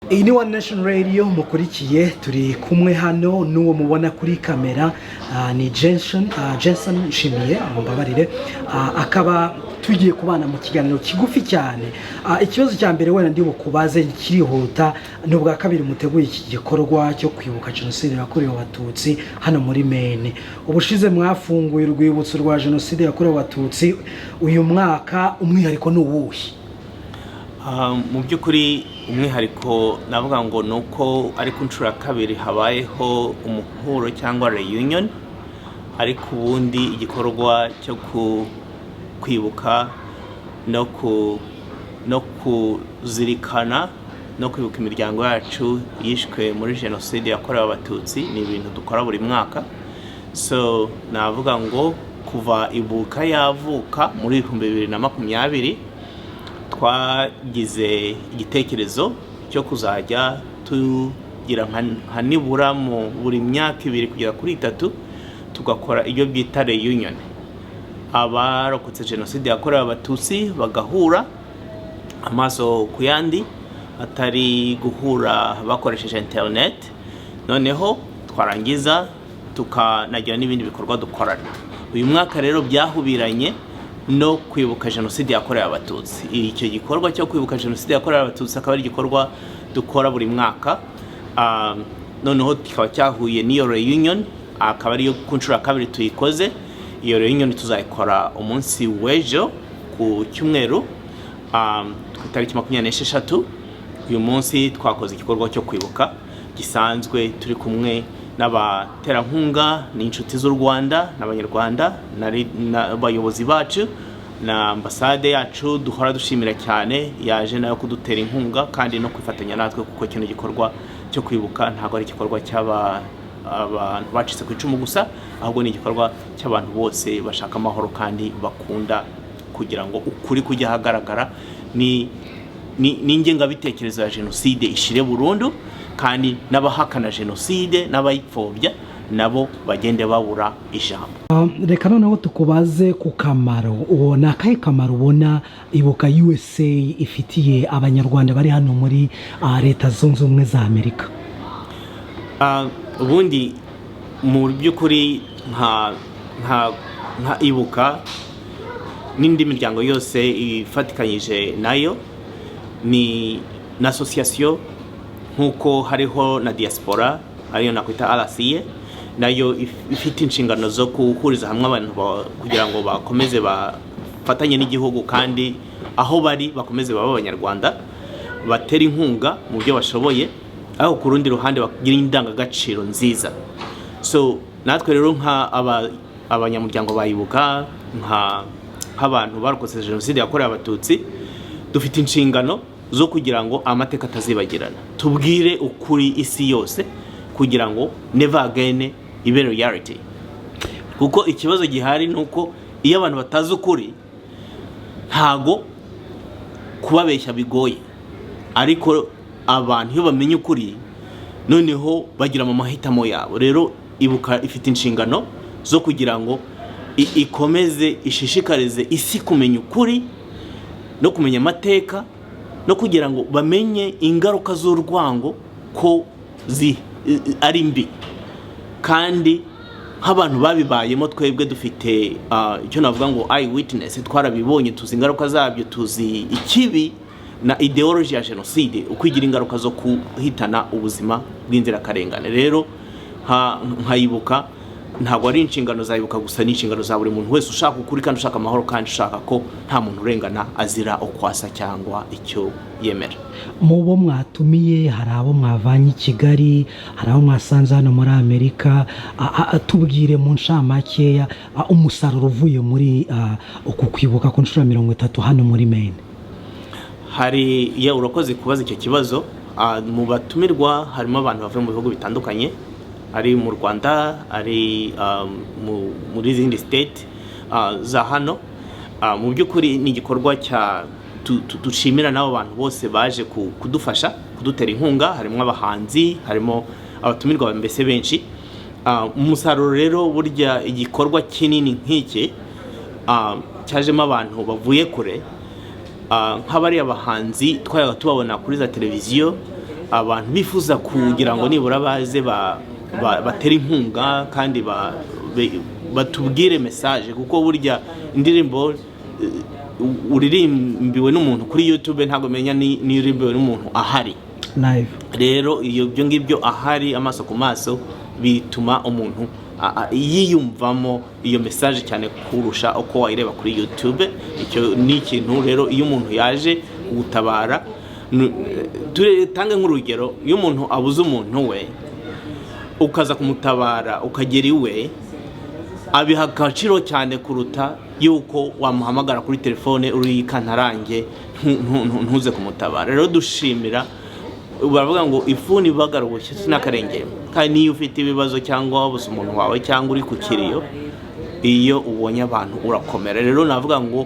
Iyi ni One Nation Radio mukurikiye. Turi kumwe hano n'uwo mubona kuri kamera, ni Jenson, Jenson Nshimiye, mumbabarire. Akaba tugiye kubana mu kiganiro kigufi cyane. Ikibazo cya mbere wenda ndi bukubaze kirihuta: ni ubwa kabiri muteguye iki gikorwa cyo kwibuka Jenoside yakorewe Abatutsi hano muri Maine. Ubushize mwafunguye urwibutso rwa Jenoside yakorewe Abatutsi. Uyu mwaka umwihariko ni uwuhe? Mu by'ukuri umwihariko navuga ngo ni uko ari ku nshuro ya kabiri habayeho umuhuro cyangwa reunion, ariko ubundi igikorwa cyo kwibuka no kuzirikana no kwibuka imiryango yacu yishwe muri Jenoside yakorewe Abatutsi ni ibintu dukora buri mwaka. So navuga ngo kuva Ibuka yavuka muri 2020, twagize igitekerezo cyo kuzajya tugira nka nibura mu buri myaka 2 kugera kuri 3 tugakora ibyo bita reunion, abarokotse Jenoside yakorewe Abatutsi bagahura amaso ku yandi, atari guhura bakoresheje internet, noneho twarangiza tukanagira n'ibindi bikorwa dukorana. Uyu mwaka rero byahubiranye no kwibuka Jenoside yakorewe Abatutsi. Icyo gikorwa cyo kwibuka Jenoside yakorewe Abatutsi akaba ari igikorwa dukora buri mwaka. Noneho kikaba cyahuye n'iyo reunion, akaba ariyo ku nshuro ya kabiri tuyikoze. Iyo reunion tuzayikora umunsi w'ejo ku cyumweru, ku itariki 26. Uyu munsi twakoze igikorwa cyo kwibuka gisanzwe, turi kumwe n'abaterankunga n'inshuti z'u Rwanda n'Abanyarwanda n'abayobozi bacu na ambasade yacu duhora dushimira cyane, yaje nayo kudutera inkunga kandi no kwifatanya natwe, kuko kino gikorwa cyo kwibuka ntabwo ari igikorwa cy'aba abantu bacitse ku icumu gusa, ahubwo ni igikorwa cy'abantu bose bashaka amahoro kandi bakunda kugira ngo ukuri kujya ahagaragara, ni n'ingengabitekerezo ya jenoside ishire burundu, kandi n'abahakana jenoside n'abayipfobya nabo bagende babura ijambo. Reka noneho tukubaze ku kamaro ubona, akahe kamaro ubona Ibuka USA ifitiye Abanyarwanda bari hano muri Leta Zunze Ubumwe za Amerika? Ubundi mu by'ukuri nka Ibuka n'indi miryango yose ifatikanyije nayo, ni na association nk'uko hariho na diaspora, ariyo nakwita RCA, nayo ifite inshingano zo guhuriza hamwe abantu kugira ngo bakomeze bafatanye n'igihugu, kandi aho bari bakomeze babe Abanyarwanda, batera inkunga mu byo bashoboye, ariko ku rundi ruhande bagira indangagaciro nziza. So natwe rero nka abanyamuryango bayibuka, nk'abantu barokotse Jenoside yakorewe Abatutsi, dufite inshingano zo kugira ngo amateka atazibagirana, tubwire ukuri isi yose kugira ngo never again ibe reality. Kuko ikibazo gihari ni uko iyo abantu batazi ukuri, ntago kubabeshya bigoye, ariko abantu iyo bamenye ukuri noneho bagira mu mahitamo yabo. Rero Ibuka ifite inshingano zo kugira ngo ikomeze ishishikarize isi kumenya ukuri no kumenya amateka, no kugira ngo bamenye ingaruka z'urwango ko ari mbi. Kandi nk'abantu babibayemo, twebwe dufite icyo navuga ngo eye witness, twarabibonye, tuzi ingaruka zabyo, tuzi ikibi na ideology ya jenoside uko igira ingaruka zo kuhitana ubuzima bw'inzirakarengane. Rero nkayibuka ntabwo ari inshingano za Ibuka gusa, ni inshingano za buri muntu wese ushaka ukuri kandi ushaka amahoro kandi ushaka ko nta muntu urengana azira uko asa cyangwa icyo yemera. Mu bo mwatumiye, hari abo mwavanye i Kigali, hari abo mwasanze hano muri Amerika. Tubwire mu ncamakeya umusaruro uvuye muri uku kwibuka ku nshuro ya 30 hano muri Maine. Hari ya, urakoze kubaza icyo kibazo. Mu batumirwa harimo abantu bavuye mu bihugu bitandukanye, ari mu Rwanda, ari muri zindi state za hano. Mu by'ukuri ni igikorwa cya dushimira n'abo bantu bose baje kudufasha, kudutera inkunga. Harimo abahanzi, harimo abatumirwa, mbese benshi. Umusaruro rero, burya igikorwa kinini nk'iki cyajemo abantu bavuye kure, nk'abariya bahanzi twajyaga tubabona kuri za televiziyo. Abantu bifuza kugira ngo nibura baze batere inkunga kandi batubwire message, kuko burya indirimbo uririmbiwe n'umuntu kuri YouTube ntabwo menya niyo uririmbiwe n'umuntu ahari live. Rero iyo ibyo ngibyo ahari amaso ku maso bituma umuntu yiyumvamo iyo message cyane kurusha uko wayireba kuri YouTube. Icyo ni ikintu rero iyo umuntu yaje kugutabara, tutange nk'urugero, iyo umuntu abuze umuntu we ukaza kumutabara ukagera iwe, abiha agaciro cyane kuruta yuko wamuhamagara kuri telefone uri kantarange ntuze kumutabara. Rero dushimira, baravuga ngo ifuni ibagara ubushyitsi n'akarengero, kandi niyo ufite ibibazo cyangwa wabuze umuntu wawe cyangwa uri ku kiriyo, iyo ubonye abantu urakomera. Rero navuga ngo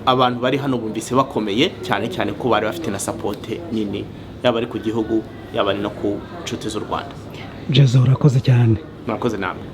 abantu bari hano bumvise bakomeye cyane cyane ko bari bafite na support nini, yaba ari ku gihugu, yaba ari no ku nshuti z'u Rwanda. Jezo, urakoze cyane. Murakoze namwe.